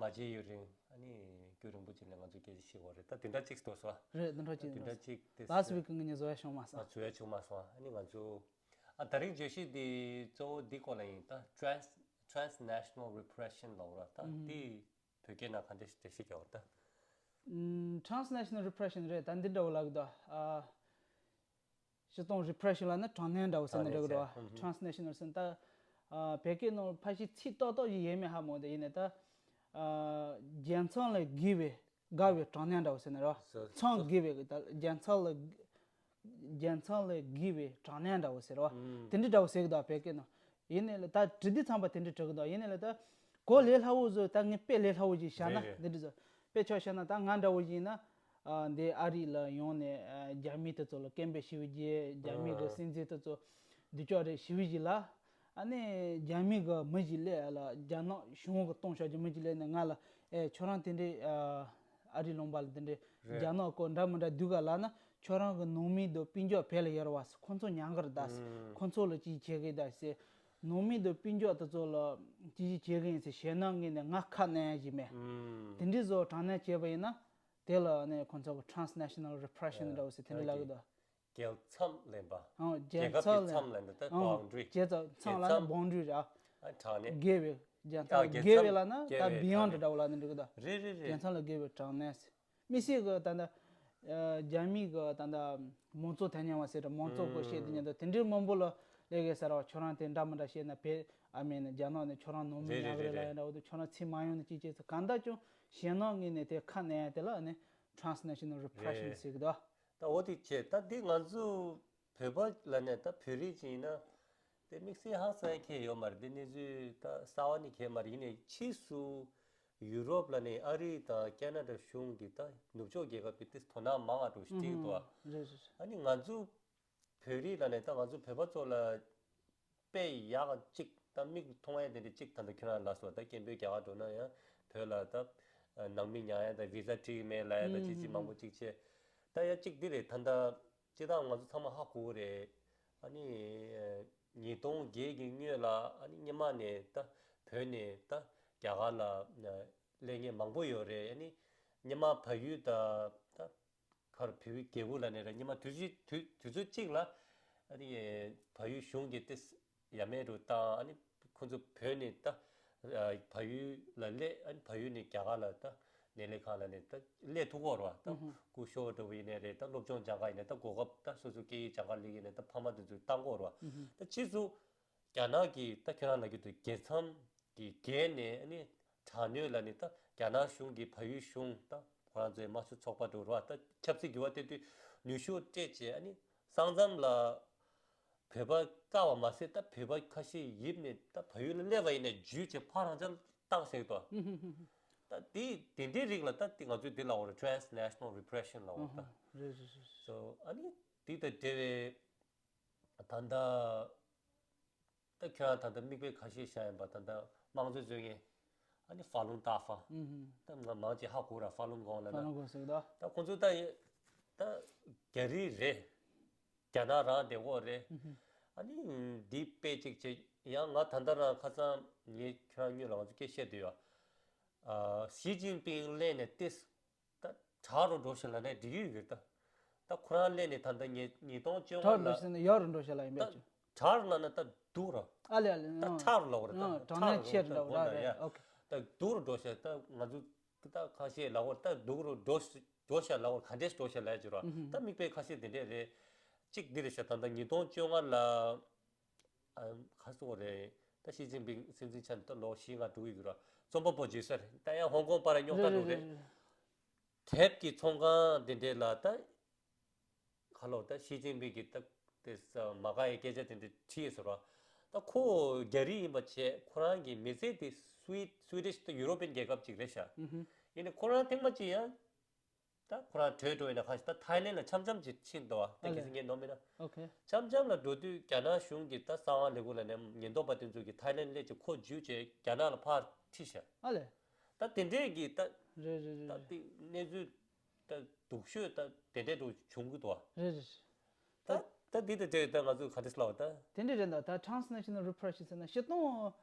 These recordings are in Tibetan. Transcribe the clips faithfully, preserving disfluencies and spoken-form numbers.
རྗེས་ཡུན་རིང་ཨ་ནི་རྒྱུན་རིང་པོ་ཅིག་ལ་ང་ཚོ་སྐད་ཆ་བཤད་དགོས་རེད། ད་དེ་འདྲ་གཅིག་འདུག་སོ། རེད། དེ་འདྲ་གཅིག་དེ་འདྲ་གཅིག་དེ་last week་ང་གཉིས་བཟོ་ཡ་བྱུང་མ་སོང་། ཨ་བཟོ་ཡ་བྱུང་མ་སོང་། ཨ་ནི་ང་ཚོ་ཨ་ད་རིང་བརྗོད་གཞི་འདི་གཙོ་བོ་འདི་སྐོར་ལ་ཡིན། ད་trans transnational repression་ལབ་ར། ད་འདི་བོད་སྐད་ནང་ག་འདྲ་ཞིག་འགྲེལ་བཤད་རྒྱག་པ་ད། ཨམ། transnational repression་རེད། ད་འདི་འདྲ་བོ་ལབ་གི་འདུག་ཨ། སྤྱིར་བཏང་repression་ལབ་ན་དྲག་གནོན་འདྲ་བོ་ཟེར་ན་འགྲིག་གི་རེད་བ། transnational་ཟེར་ན་ད། ཨ། བོད་སྐད་ནང་ཕལ་ཆེར་ཚིག་ཏག་ཏག་ཅིག་ཡོད་མེད་ཧ་མ་གོ། དེ་ཡིན་ནའི་ད། ཨ། རྒྱལ་མཚམས་ལས་བརྒལ་བའི་དགའ་བའི་དྲག་གནོན་འདྲ་བོ་ཟེར་ན་རེད་བ། མཚམས་བརྒལ་བའི་ད་རྒྱལ་མཚམས་ལས། རྒྱལ་མཚམས་ལས་བརྒལ་བའི་དྲག་གནོན་འདྲ་བོ་ཟེར་བ། ཨུམ། དེ་འདྲ་འདྲ་བོ་ཟེར་གི་འདུག་བོད་སྐད་ནང་། ཡིན་ནའི་ལ་ད་བྲིས་དུས་ཙམ་པ་དེ་འདྲ་བྲིས་གི་འདུག་ཡིན་ནའི་ལ་ད་གོ་ལས་སླ་བོ་བཟོ། ད་ངས་དཔེ་ལས་སླ་བོ་ཞིག་བཞག་ན། རེད་རེད། འདི་འདྲ་བཟོ། དཔེ་ཆ་བཞག་ན་ད་ང་འདྲ་བོ་ཞིག་ཡིན་ན། ཨ། འདི་ཨ་རི་ལ་ཡོང་ནས། ཨ། རྒྱ་མི་དེ་ཚོ་ལ་སྐད་འབོད་ཞེ་པོ་བྱས། རྒྱ་མི་གི། ཨ། སྲིད་འཛིན་དེ་ཚོ་སྡུག་ཅག་རེད་ཞེ་པོ་ཞིག་ལབ། ཨ་ནི་རྒྱ་མི་གི་མི་ཞིག་སླེབས་ལ། རྒྱ་ནག་གཞུང་གི་གཏོང་བྱ་རྒྱུ་མི་ཞིག་སླེབས་ནས་ང་ལ། ཨེ། ཁྱོད་རང་དེ་འདྲའི། ཨ། ཨ་རི་ལུང་པ་ལ་དེ་འདྲའི། རེད། རྒྱ་ནག་སྐོར་འདྲ་མི་འདྲ་སྡུག་ག་ལབ་ན། ཁྱོད་རང་གི་ནང་མི་དང་སྤུན་ཀྱག་བོད་ལ་ཡོད་རེད་བ། ཁོང་ཚོ་ཉན་གི་རེད་ད། ཨུམ། ཁོང་ཚོ་ལ་ཅིག་བྱེད་གི་ད་ཟེར། ནང་མི་དང་སྤུན་ཀྱག་དེ་ཚོ་ལ་ཅིག་ཅིག་བྱེད་གི་ཡིན་ཟེར། ཞེད་སྣང་སྔོན་ནས་ང་ཁ་གནོན་ཡ་ཞིག་མེད། ཨུམ། དེ་འདྲའི་བཟོ་དྲག་གནོན་བྱས་པ་ཡིན་ན། དེ་ལ་ནི་ཁོང་ཚོ་གི་transnational repression་འདྲ་བོ་ཟེར་དེ་འདྲ་ལབ་གི་འདུག་རྒྱལ་མཚམས་ལབ་པ། ཨང་། རྒྱལ་རྒྱལ་ཁབ་ཀྱི་མཚམས་ལབ་ན་ད་ཨང་། boundary། རྒྱལ་མཚམས་ལབ་ན་boundary་རེད། ཨ། དྲག་གནོན། བརྒལ་བའི། རྒྱལ་ཨ། མཚམས་རྒྱལ་བརྒལ་བའི་མཚམས་ལབ་ན་ད་བརྒལ་བའི་beyond་དྲག་གནོན། འདྲ་བོ་ལབ་ན་འགྲིག་གི་འདུག་རེད་རེད་རེད། རྒྱལ་མཚམས་ལ་བརྒལ་བའི་དྲག་གནོན་ཟེར། དམིགས་བསལ་གྱི་ད་ལྟ། ཨ། རྒྱ་མི་གི་ད་ལྟ་མང་གཙོ་དོན་གཉེར་བ་ཟེར་ར། མང་གཙོ་སྐོར་བཤད་དེ་ཉན་དུ་དེ་འདྲའི་མང་པོ་ལ་ལས་ཀའི་ཟེར་བ། ཁྱོད་རང་དེ་འདྲ་མི་འདྲ་བཤད་ན་བོད། ཨ། མིན་ན་རྒྱ་ནག་ནས་ཁྱོད་རང་ནང་མི་རེད་ཉར་གི་རེད་རེད་ལབ་ཡ་འདྲ་བོ་དེ། ཁྱོད་རང་ཚུར་མ་ཡོང་ནས་ཅིག་བྱས་ཚེ་གང་ལྟར་ཀྱང་ཞེད་སྣང་སྔོན་ནས་དེ་ཁ་གནོན་ཡ་དེ་ལ་ནི་transnational repression་རེད། ཟེར་གི་འདུག་ད་འོ་དེ་བྱས། ད་འདི་ང་ཚོ་བོད་པ་ལབ་ནས་ད་བོད་རིགས་ཅིག་ཡིན་ན་དེ་དམིགས་བསལ་ཧང་སང་ཁྱད་ཡོད་མ་རེད། དེ་གནས་ཚུལ་ད་གསར་པ་ནི་ཁྱད་མ་རེད། ཡིན་ནའི་ཕྱིས་སུ་ཡུ་རོབ་ལབ་ནས་ཨ་རི་དང་ཁེ་ན་ཌ་གཞུང་གིས་ད་ནུབ་ཕྱོགས་རྒྱལ་ཁབ་ཀྱིས་དེ་དོ་སྣང་མང་བ་འགྲོ་ཞིག་བསྐྲུན་འདུག་ཨ། རེད་རེད་རེད། ཨ་ནི་ང་ཚོ་བོད་རིགས་ལབ་ནས་ད་ང་ཚོ་བོད་པ་ཚོ་ལ་དཔེ་ཡག་གཅིག་ད་མིག་མཐོང་ཡ་དེ་འདྲ་གཅིག་ད་ལྟ་ཁྱོད་རང་ལབ་སོང་། ད་སྐད་འབོད་རྒྱག་ག་འགྲོ་ན་ཡང་བོད་ལ་ད་ནང་མི་ཉར་ཡ་ད་བི་ཟ་འགྲིག་མེད་ལབ་ཡ་ད་ཅི་ཅི་མང་པོ་གཅིག་བྱས། ད་ཡ་གཅིག་འདི་རེད། ད་ལྟ་སྤྱིར་བཏང་ང་ཚོ་ཚང་མ་ཧ་གོ་གི་རེད། ཨ་ནི་ཉིས་སྟོང་བརྒྱད་ཀྱི་སྔོན་ལ་ཨ་ནི་སྔོན་མ་ནས་ད་བོད་ནས་ད་རྒྱ་གར་ལ་སླེབས་མཁན་མང་པོ་ཡོད་རེད། ཨ་ནི་སྔོན་མ་བལ་ཡུལ་ད་ད་གར་བོད་པའི་རྒྱལ་པོ་ལབ་ནས་རེད། སྔོན་མ་དུས་ཚོད་དུས་དུས་ཚོད་གཅིག་ལ་ཨ་ནི་བལ་ཡུལ་གཞུང་གིས་ཏེ་ཡ་མེད་དུ་བཏང་། ཨ་ནི་ཁོ་ཚོ་བོད་ནས་ད་བལ་ཡུལ་ལ་སླེབས། ཨ་ནི་བལ་ཡུལ་ནས་རྒྱ་གར་ལ་ད་གནས་ལས་ཁང་ལ་ནས་ད་སླེབས་ཐུབ་ཀྱི་ཡོད་རེད་བ། ད་སྐུ་ཞབས་འདྲ་བོ་ཡིན་ནའི་རེད། ད་སློབ་སྦྱོང་སྦྱང་ག་ཡིན་ནའི་ད་གོ་སྐབས་ད་སོ་སོ་སྐད་ཡིག་སྦྱང་ག་སླེབས་ཡིན་ནའི་ད་ཕ་མ་དེ་ཚོས་བཏང་གི་ཡོད་རེད་བ། ད་ཕྱིས་སུ་རྒྱ་ནག་གིས་ད་ཁྱོད་རང་ལབ་ཀྱི་འདུག་རྒྱལ་མཚམས་ཀྱི་བརྒལ་ནས་ཨ་ནི་དྲག་གནོན་ལབ་ནས་ད་རྒྱ་ནག་གཞུང་གིས་བལ་ཡུལ་གཞུང་ད་ཁོ་རང་ཚོའི་དམར་ཤོག་ཚོགས་པ་འདྲ་བོ་རེད་བ། ད་ཆབ་སྲིད་འགྱུར་བ་སྤྲད་དུས་ནུས་ཤུགས་སྤྲད་བྱས་ཨ་ནི་ས་མཚམས་ལ་བོད་པ་བཀག་པ་མ་ཟད་ད་བོད་པ་ཁ་ཤས་ཡིབ་ནས་ད་བལ་ཡུལ་ལ་སླེབས་པ་ཡིན་ནའི་འཇུས་བྱས་ཕར་རང་ཅག་བཏང་ཟེར་གི་འདུག་ད་དེ་དེ་འདྲའི་རིགས་ལ་ད་དེ་ང་ཚོས་དེ་ལབ་ཀྱི་ཡོད་རེད། transnational repression་ལབ་ཀྱི་ཡོད་རེད། ད་རེད་རེད་རེད། སོ་ཨ་ནི་དེ་དང་འབྲེལ་བའི་ད་ལྟ་ད་ཁྱོད་རང་ད་ལྟ་མིག་དཔེ་ཁ་ཤས་བཞག་ཡིན་པ། ད་ལྟ་དམངས་གཙོའི་བཟོ་མཁན་ཨ་ནི་ཧྥ་ལུང་ཏཱ་ཧྥ། ད་ང་མང་ཆེ་ཧ་གོ་ར། ཧྥ་ལུང་གོང་ལ་ཧྥ་ན་ལུང་གོང་ཟེར་གི་འདུག་ད་ཁོང་ཚོ་ད་ད་རྒྱ་རིགས་རེད། རྒྱ་ནག་རང་བསྡད་ཡོད་རེད། ཨ་ནི་འདི་དཔེ་གཅིག་བྱས། ཡང་ང་ད་ལྟ་རང་ཁ་སང་ངས་ཁྱོད་རང་སྔོན་ལ་ང་ཚོ་སྐད་བཤད་དུས་ཡ། ཨ། ཞི་ཅིན་ཕིང་སླེབས་ནས་ཏེ་ད་དྲག་རུ་འགྲོ་ཤག་ལབ་ནས་འགྲིག་གི་ཡོད་གི་རེད་ད། ད་ཁོ་རང་སླེབས་ནས་ད་ལྟ་ཉིས་ཉིས་སྟོང་བཅོ་ལྔ་དྲག་རུ་འགྲོ་ལ་ཤག་ན་ཡག་རུ་འགྲོ་ཤག་ལབ་ཡིན་པས། ད་དྲག་རུ་ལབ་ན་ད་སྡུག་རུ། ཨ་ལེ་ཨ་ལེ། ད་ཨང་། ཚ་རུ་ལབ་དགོས་རེད་ད། ཨང་། དྲག་གནོན་ཆེ་རུ་ལབ་དགོས་རེད་ད། ཡ། ཨོ་ཁེ། ད་སྡུག་རུ་འགྲོ་ཤག་ད་ང་ཚོ་ད་ཁ་ཤས་ལབ་དགོས་རེད། ད་སྡུག་རུ་འགྲོ་འགྲོ་ཤག་ལབ་དགོས་རེད། ག་འདྲས་འགྲོ་ཤག་ལབ་ཡ་ཅིག་རེད་བ། ད་མིག་དཔེ་ཁ་ཤས་དེ་འདྲས་རེད། གཅིག་འདི་རེད་ཤག་ད་ལྟ་ཉིས་སྟོང་བཅོ་ལྔ་ལ། ཨ། ག་རེ་ཟེར་དགོས་རེད། ད་ཞི་ཅིན་ཕིང་སྲིད་འཛིན་ཆགས་ནས་ད་ལོ་བཞི་ལྔ་འགྲོ་གི་ཡོད་རེད། རྩོམ་པ་པོ་བརྗོད་ས་རེད། ད་ཡང་ཧོང་ཀོང་པར་རྙོག་དྲ་འགྲོ་རེད། དེབ་ཀྱི་ཚོང་ཁང་དེ་འདྲས་ལ་ད་ཁ་ལོ་ད་ཞི་ཅིན་ཕིང་གིས་ད་དེ་ས་མ་དགའ་ཡའི་སྐད་ཆ་དེ་འདྲས་བྲིས་ཡོད་ཟེར་བ། ད་ཁོ་རྒྱ་རིགས་ཡིན་པ་བྱས། ཁོ་རང་གི་མི་ཚེ་དེ་སུའི་སུའི་ཌིཤ་ད་ཡུ་རོ་པན་རྒྱལ་ཁབ་ཅིག་རེད་ཤག་ཡིན་ནའི་ཁོ་རང་ཐེངས་མ་གཅིག་ཡང་། ད་ཁོ་རང་བྲོས་འགྲོ་ཡིན་ན་ཁ་ཤས་ད་ཐའི་ལེན་ལ་འཆམ་འཆམ་ཅིག་ཕྱིན་འདུག་བ། ད་ཨ་ལེ། གལ་སྲིད་ངས་ནོར་མེད་ན། ཨོ་ཁེ། འཆམ་འཆམ་ལ་འགྲོ་དུས་རྒྱ་ནག་གཞུང་གིས་ད་གསང་བ་ལས་ཁུངས་ལ་ནས་ཉེན་རྟོག་པ་དེ་ཚོ་གིས་ཐའི་ལེན་སླེབས་ཀྱི་ཁོ་འཇུས་བྱས་རྒྱ་ནག་ལ་ཕར་ཁྲིད་ཤག་ཨ་ལེ། ད་དེ་འདྲས་ཀྱི་ད་རེད་རེད་རེད་ད་རེད། དེ་གནས་ཚུལ་ད་སྡུག་ཤོས་ད་དེ་འདྲས་འགྲོ་བྱུང་གི་འདུག་བ། རེད་རེད་རེད། ད་ད་འདི་ད་དེ་ད་ང་ཚོ་ག་འདྲས་ལབ་ད། དེ་འདྲས་རེད་ད། ད་transnational repression་ཟེར་ན་སྤྱིར་བཏང་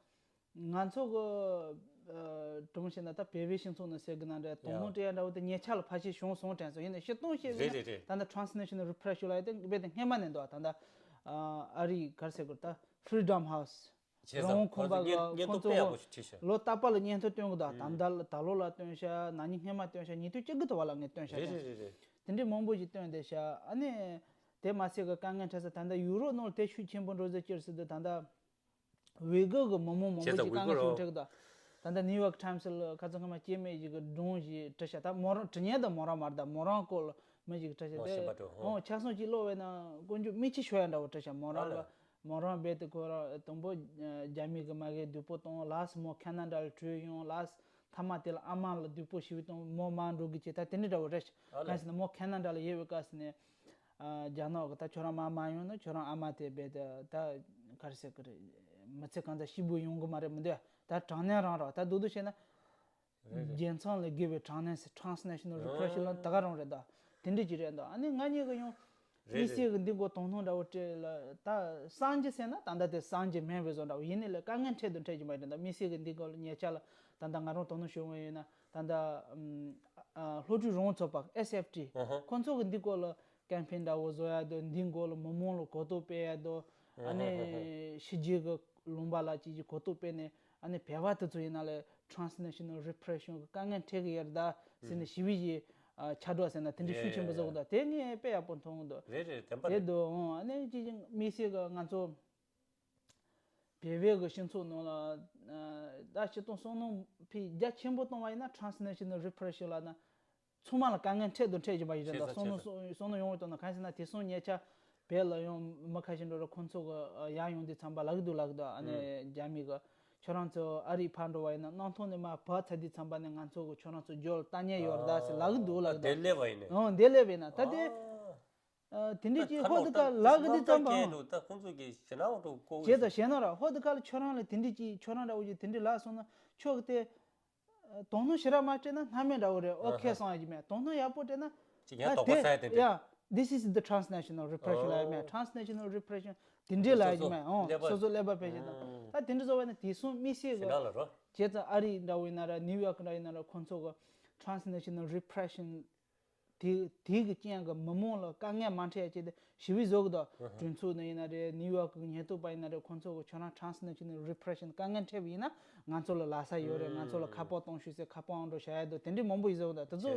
ང་ཚོ་གི་ ཨ་གྲུང་བཤད་ན་ད་བོད་པའི་སྤྱི་ཚོགས་ནང་ཟེར་གི་ན་འདྲ་དོ་སྣང་སྤྲད་ཡ་འདྲ་བོ་དེ་ཉེ་ཆར་ལ་ཕལ་ཆེར་བྱུང་སོང་དྲན་སོང་། ཡིན་ནའི་སྤྱིར་བཏང་བཤད་རེད་ཟིན་ན་རེད་རེད། ད་ལྟ་transnational repression ལབ་ཡ་དེ་རྦད་དེ་སྔས་མ་ནས་འདུག་ད་ལྟ་ཨ་རི་ག་རེ་ཟེར་དགོས་ད་Freedom House བྱས་ཙང་རང་དབང་ཁང་པ་ཁོ་ཚོ་གི་སྙན་ཁོང་ཚོ་སྙན་ཐོ་དཔེ་ཡག་པོ་ཞིག་བྲིས་ཤག་ལོ་རྟག་པར་ལ་སྙན་ཐོ་སྟོན་གི་འདུག་ད་ལྟ་ད་ལོ་ལ་སྟོན་ཤག་ན་ནིང་སྔས་མ་སྟོན་ཤག་ཉིས་སྟོང་བཅུ་དགུ་ཐོག་ལ་ངས་སྟོན་ཤག་རེད་རེད་རེད་རེད། དེ་འདྲའི་མང་པོ་ཞིག་བཏོན་བསྡད་ཤག་ཨ་ནི་དེ་མ་ཟད་གི་དཀའ་ངལ་འཕྲད་ས་ད་ལྟ་ཡུ་རོབ་ནང་ལ་དེ་ཤུགས་ཆེན་པོ་འགྲོ་ཟེར་གྱི་རེད་ཟེར་དུས་ད་ལྟ་ཝི་གུར་གི་མི་མང་མང་པོ་བྱས་ཙང་ཞིག་དཀའ་ངལ་ཤུགས་འཕྲད་གི་འདུག་ད་ལྟ་ནིའུ་ཡོག་ཊའིམ་སི་ལ་ཁ་སང་ཁ་མ་སྐྱེས་དམན་ཞིག་གི་སྒྲུང་ཞིག་བྲིས་ཤག་ད་མོ་རང་བྲིས་མཁན་དེ་མོ་རང་མ་རེད། ད་མོ་རང་སྐོར་ལ་མི་ཞིག་བྲིས་ཤག་ཨོ་དེ་ཤེས་པ་འགྲོ་ཧོ། ཨོ་ཆ་ཚང་ཅིག་ཀློག་པ་ཡིན་ན་དཀོན་མཆོག་མིག་ཆུ་ཤོར་ཡ་འདྲ་བོ་བྲིས་ཤག་མོ་རང་ཨ་ལ། ལ་མོ་རང་རྦད་དེ་ཁོ་རང་དང་པོ་རྒྱ་མི་གི་མ་གིར་སྡུག་པོ་བཏང་། ལགས་སོ་མོ་ཁེ་ན་ཌ་ལ་བྲོས་ཡོང་། ལགས་སོ་མཐའ་མ་དེ་ལ་ཨ་མ་ལ་སྡུག་པོ་ཞེ་པོ་བཏང་། མོ་མར་འགྲོ་གི་བྱས། ད་དེ་འདྲ་འདྲ་བོ་རེད་ཤག་ཨ་ལས། གང་ཟེར་ན་མོ་ཁེ་ན་ཌ་ལ་ཡོད་པའི་སྐབས་སུ་ནས་ཨ་རྒྱ་ནག་གི་ད་ཁྱོད་རང་མར་མ་ཡོང་ན་ཁྱོད་རང་ཨ་མ་དེ་རྦད་དེ་ད་ག་རེ་ཟེར་གི་རེད། མི་ཚེ་གང་ཙམ་སྐྱིད་པོ་ཡོང་གི་མ་རེད་མི་འདུག་ད་དྲང་གནས་རང་རེད། ད་སྡུག་སྡུག་བྱས་ན། རེད་རེད། རྒྱལ་མཚམས་ལ་བརྒལ་བའི་དྲང་གནས་སི་transnational repression ལ་ད་ག་རང་རེད་ད། དེ་འདྲ་ཅིག་རེད་ད། ཨ་ནི་ང་གཉིས་ཀྱི་ཡང་རེད་དམིགས་རེད། བསལ་གྱི་འདི་མགོ་དོན་སྙིང་འདྲ་བོ་སྤྲད་ལ་ད་གསང་རྒྱུ་ཟེར་ན་ད་ལྟ་དེ་གསང་རྒྱུ་མིན་པའི་བཟོ་འདྲ་བོ་ཡིན་ནའི་ལས་དཀའ་ངལ་འཕྲད་དུ་འཕྲད་ཀྱི་མ་རེད་ད། དམིགས་བསལ་གྱི་འདི་སྐོར་ལ་ཉེ་ཆར་ལ་ད་ལྟ་ང་རང་དོ་སྣང་ཞུ་འོང་ཡིན་ན་ད་ལྟ་ཨམ་ཨ་སློབ་ཕྲུག་རང་དབང་ཚོགས་པ་ཨེས་ཨེཕ་ཊི་ཨ་ཧ། ཁོང་ཚོ་གི་འདི་སྐོར་ལ་ཀེམ་ཕེན་འདྲ་བོ་བཟོ་ཡ་དང་འདི་སྐོར་ལ་མི་མང་ལ་གོ་རྟོགས་སྤེལ་ཡ་དང་ཨ་ཨ་ཧ་ཧ་ཧ། ནི་ཕྱི་རྒྱལ་གི་ལུང་པ་ལ་ཅིག་ཅིག་གོ་རྟོགས་སྤེལ་ནས་ཨ་ནི་བོད་པ་དེ་ཚོ་ཡིན་ན་ལས་transnational repression གི་དཀའ་ངལ་འཕྲད་གི་ཡོད་རེད་ད་ཟེར་ནས་ཞི་བའི་ཨ་ཆ་འགྲོ་ཟེར་ན་དེ་འདྲ་ཤུགས་ཆེན་པོ་བཟོ་གི་འདུག་དེ་ངས་དཔེ་ཡག་པོ་མཐོང་གི་འདུག་རེད་རེད། བདེན་པ་དེ་རེད། འདུག་ཨང་། ཨ་ནི་ཅིག་ཅིག་དམིགས་བསལ་གི་ང་ཚོ་བོད་པའི་གི་སྤྱི་ཚོགས་ནང་ལ་ཨ་ད་སྤྱིར་བཏང་བསམ་མནོ་ཕལ་རྒྱ་ཆེན་པོ་བཏང་བ་ཡིན་ན་transnational repression ལབ་ན། ཚང་མ་ལ་དཀའ་ངལ་འཕྲད་དང་འཕྲད་བཞིན་པ་ཞིག་རེད་ད། བསམ་བློ་བསམ་བློ་ཡོང་བའི་དོན་དག་གང་ཡིན་ཟེར་ན་དེང་སང་ཉེ་ཆར་བོད་ལ་ཡང་མི་ཁ་ཤས་འགྲོ་ར་ཁོང་ཚོ་གི་ཡར་ཡོང་དུས་ཚང་པ་ལབ་ཀྱི་འདུག་ལབ་ཀྱི་འདུག་ཨ་ནི་རྒྱ་མི་གི་ཁྱོད་རང་ཚོ་ཨ་རིའི་ཕར་འགྲོ་བ་ཡིན་ན་གནམ་ཐང་ནས་མར་བབས་ཚར་དུས་ཚང་པ་ནས་ང་ཚོ་གི་ཁྱོད་རང་ཚོ་རྒྱུ་ལ་ལྟ་ཉན་ཡོད་རེད་ད་ཟེར་ལབ་ཀྱི་འདུག་ལབ་ཀྱི་འདུག་དེ་སླེབས་པ་ཡིན་ནས། ཨང་དེ་སླེབས་པ་ཡིན་ན་ད་དེ་ཨ་དེ་འདྲས་ཀྱི་ཧོ་དུ་ཀ་ལབ་ཀྱི་དུས་ཙམ་པ་ཨང་། ད་ཁོང་ཚོ་གི་ཞེད་སྣང་འགྲོ་གོ་བྱས་ཙང་ཞེད་སྣང་ར་ཧོ་དུ་ཀ་ལ་ཁྱོད་རང་ལ་དེ་འདྲས་ཀྱི་ཁྱོད་རང་འདྲ་བོ་ཅིག་དེ་འདྲས་ལབ་སོང་ན་ཁྱོད་ཀྱི་དེ། དོ་སྣང་ཞེ་དྲག་མ་སྤྲད་ན་སྣང་མེད་འདྲ་བོ་རེད། ཨོ་ཁེ་སོང་ཡ་ཅིག་མེད། དོ་སྣང་ཡག་པོ་སྤྲད་ན་ཅིག་ཡང་ད་དོགས་པ་དེ་ཟ་ཡ་དེ་འདྲ། ཡ། This is the transnational repression ལབ་ཡ་མེད། Transnational repression དེ་འདྲས་ལབ་ཡ་ཅིག་མེད། ཨོ་སོ་སོ་ཀླད་པ་ཕལ་ཆེར་དང་ད་དེ་འདྲས་བཟོ་བ་ན་དེང་སང་དམིགས་བསལ་གི་ཞེད་སྣང་ལ་རོ། བྱས་ཙང་ཨ་རི་འདྲ་བོ་ཡིན་ན་ར་ནིའུ་ཡོག་འདྲ་ཡིན་ན་ར་ཁོང་ཚོ་གི་transnational repression དེ་དེ་གི་རྐྱེན་གྱིས་མི་མང་ལ་དཀའ་ངལ་མ་འཕྲད་ཡ་ཆེད་དུ་ཞི་བའི་བཟོ་གི་འདུག་ཨ་ཧ། གྲོས་ཚོགས་ནང་ཡིན་ན་རེད། ནིའུ་ཡོག་གི་ཉེན་རྟོག་པ་ཡིན་ན་རེད། ཁོང་ཚོ་གི་ཁྱོད་རང་transnational repression དཀའ་ངལ་འཕྲད་པ་ཡིན་ན་ང་ཚོ་ལ་ལབ་ས་ཡོད་རེད། ང་ཚོ་ལ་ཁ་པར་གཏོང་ཤོག་ཟེར་ཁ་པར་ཨང་གྲངས་བཞག་ཡ་འདུག་དེ་འདྲས་མང་པོ་ཞིག་བཟོ་གི་འདུག་དེ་ཚོ་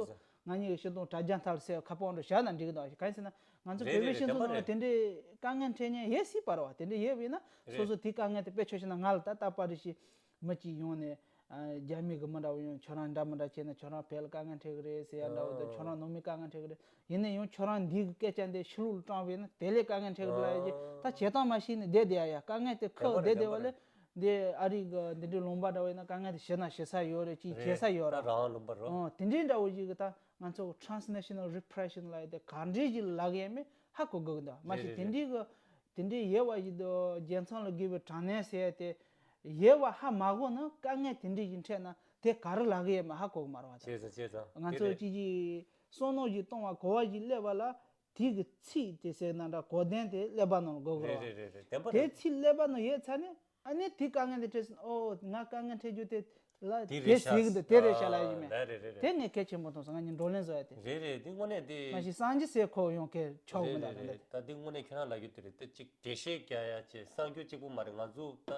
ང་གཉིས་ཀྱི་སྤྱིར་བཏང་དྲ་རྒྱ་ཐག་ལ་ཟེར་ཁ་པར་ཨང་གྲངས་བཞག་ན་འགྲིག་གི་འདུག་གང་ཡིན་ཟེར་ན་ང་ཚོ་རེད་བོད་པའི་རེད་རེད། སྤྱི་ཚོགས་ནང་ལ་དེ་འདྲས་དཀའ་ངལ་འཕྲད་མཁན་ཡོད་སྲིད་པ་རེད་བ། དེ་འདྲས་ཡོད་པ་ཡིན་ན་སོ་སོ་དེའི་དཀའ་ངལ་དེ་དཔེ་ཆ་བཞག་ན་ང་ལ་ད་ལྟ་པར་རེ་ཞིག་མི་གཅིག་ཡོང་ནས་ཨ་རྒྱ་མི་གི་མི་འདྲ་བོ་ཡོང་། ཁྱོད་རང་འདྲ་མི་འདྲ་བྱས་ན་ཁྱོད་རང་བོད་ལ་དཀའ་ངལ་འཕྲད་གི་རེད་ཟེར་ཡ་འདྲ་བོ་དང་། ཨ་ཁྱོད་རང་ནང་མི་དཀའ་ངལ་འཕྲད་གི་རེད། ཡིན་ན་ཡང་ཁྱོད་རང་འདི་གི་སྐད་ཆ་འདི་ཕྱི་ལོགས་ལ་བཏང་བས་ན་དེ་ལས་དཀའ་ངལ་འཕྲད་གི་རེད་ལབ་ཡ་ཅིག་ད་བྱེད་སྟངས་མ་ཤེས་ནས་བསྡད་བསྡད་ཡ་ཡ་དཀའ་ངལ་དེ་ཁག་བསྡད་བསྡད་པ་ལས་འདི་ཨ་རི་གི་འདི་འདྲའི་ལུང་པ་འདྲ་བོ་ཡིན་ན་དཀའ་ངལ་དེ་ཞེད་སྣང་ཞེད་ས་ཡོད་རེད། ཅིག་བྱེད་ས་ཡོད་རེད། ཨོ་དེ་འདྲའི་འདྲ་བོ་ཞིག་གི་ད་ང་ཚོ་transnational repression ལབ་ཡ་དེ་ག་འདྲའི་ཞིག་ལ་ལབ་གི་ཡ་མེད་ཧ་གོ་དགོས་གི་འདུག་མ་གཞི་དེ་འདྲའི་གི་དེ་འདྲའི་ཡོད་པ་ཞིག་འདུག་རྒྱལ་མཚམས་ལ་བརྒལ་བའི་དྲག་གནོན་ཟེར་ཡ་དེ་ཡོད་པ་ཧ་མ་གོ་ན་དཀའ་ངལ་དེ་འདྲ་ཞིག་འཕྲད་ན་དེ་ག་རེ་ལབ་གི་ཡོད་མེད་ཧ་གོ་གི་མ་རེད་བ། ད་བྱས་ཙང་བྱས་ཙང་ང་ཚོ་དེ་རེད། ཅིག་ཅིག་བསམ་བློ་ཞིག་གཏོང་བ་གོ་བ་ཞིག་སླེབས་པ་ལ་དེ་གི་ཚིག་དེ་ཟེར་ན་འདྲ་གོ་དོན་དེ་ཀླད་པ་ནང་ལ་འགོ་གི་རེད་རེད་བ། རེད་རེད་རེད། བདེན་པ་དེ་རེད། ཚིག་ཀླད་པ་ནང་ཡོད་ཚར་ནས་ཨ་ནི་དེ་དཀའ་ངལ་དེ་འཕྲད་སོང་། ཨོ་ང་དཀའ་ངལ་འཕྲད་རྒྱུ་དེ་ལ་དེ་དེ་རེད་ཤག་ཟེར་གི་འདུག་དེ་རེད་ཤག་ལབ་ཡ་ཞིག་མེད། ཨ་རེད་རེད་རེད། དེ་ངས་གལ་ཆེན་པོ་མཐོང་སོང་། ང་གཉིས་བགྲོ་གླེང་བཟོ་ཡ་དེ། རེད་རེད། དེ་དངོས་གནས་དེ། མ་གཞི་གསང་རྒྱུ་ཟེར་ཁོ་ཡོང་གལ་ཆོག་གི་རེད་མི་འདུག་རེད་རེད། ད་དེ་དངོས་གནས་ཁྱེད་རང་ལབ་རྒྱུ་དེ་རེད། དེ་གཅིག་འགྲེལ་བཤད་རྒྱག་ཡ་བྱས་གསང་རྒྱུ་གཅིག་པུ་མ་རེད། ང་ཚོ་ད་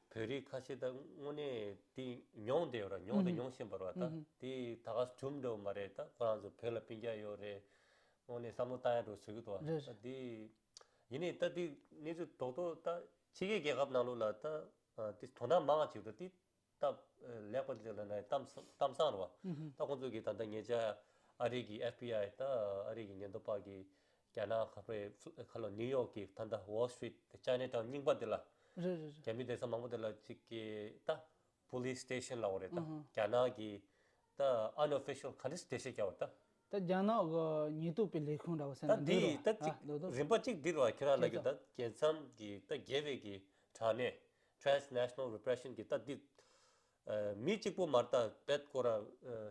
བོད་རིགས་ཁ་ཤས་ད་དངོས་གནས་དེ་མྱོང་བསྡད་ཡོད་ར། མྱོང་དང་མྱོང་བཞིན་པ་རེད་བ། ད་དེ་ད་ག་སེ་གྲུབ་འགྲོ་བ་མ་རེད། ད་ཁོ་རང་ཚོ་བོད་ལ་སྤུན་ཀྱག་ཡོད་རེད། དངོས་གནས་བསམ་བློ་བཏང་ཡ་འགྲོ་ཟེར་གི་འདུག་བ། རེད་ད་རེད། དེ་ཡིན་ནའི་ད་དེ་གནས་ཚུལ་རྡོག་རྡོག་ད་ཕྱི་རྒྱལ་རྒྱལ་ཁབ་ནང་ལོགས་ལ་ད་དེ་དོ་སྣང་མང་བ་ཅིག་འདུག་དེ་ད་ལེགས་པ་ལས་ལ་ན་གཏམ་གཏམ་བཟང་རེད་བ། ད་ཁོང་ཚོ་གིས་ད་ལྟ་ཉེ་ཆར་ཨ་རི་གི་ཨེཕ་བི་ཨའི་ད་ཨ་རི་གི་ཉེན་རྟོག་པ་གིས་རྒྱ་ནག་ཁ་པར་ཁ་ལོ་ནིའུ་ཡོག་གི་ད་ལྟ་Wall Street དེ་Chinatown རྙིང་པ་དེ་ལ་རེད་རེད་རེད། རྒྱ་མི་སྡོད་ས་མང་པོ་དེ་ལ་ཅིག་གི་ད་police station ལབ་དགོས་རེད་ད། རྒྱ་ནག་གི་ད་unofficial ག་འདྲ་འགྲེལ་བཤད་རྒྱག་པ་ད། ད་རྒྱ་ནག་གི་ཉེན་རྟོག་པའི་ལས་ཁུངས་འདྲ་བོ་ཟེར་ད་ན་འདི་འདི་རེད་ད་བ། ཅིག་ཨ་ལོ་ཏོ། རིམ་པ་གཅིག་འདི་རེད་བ། ཁྱེད་རང་ལབ་རྒྱུ་ད་རྒྱལ་མཚམས་ཀྱི་ད་བརྒལ་བའི་གི་དྲག་གནོན་transnational repression གི་ད་འདི་ཨ་མི་གཅིག་པོ་མ་རེད། ད་བེད་ཁོ་ར་ཨ་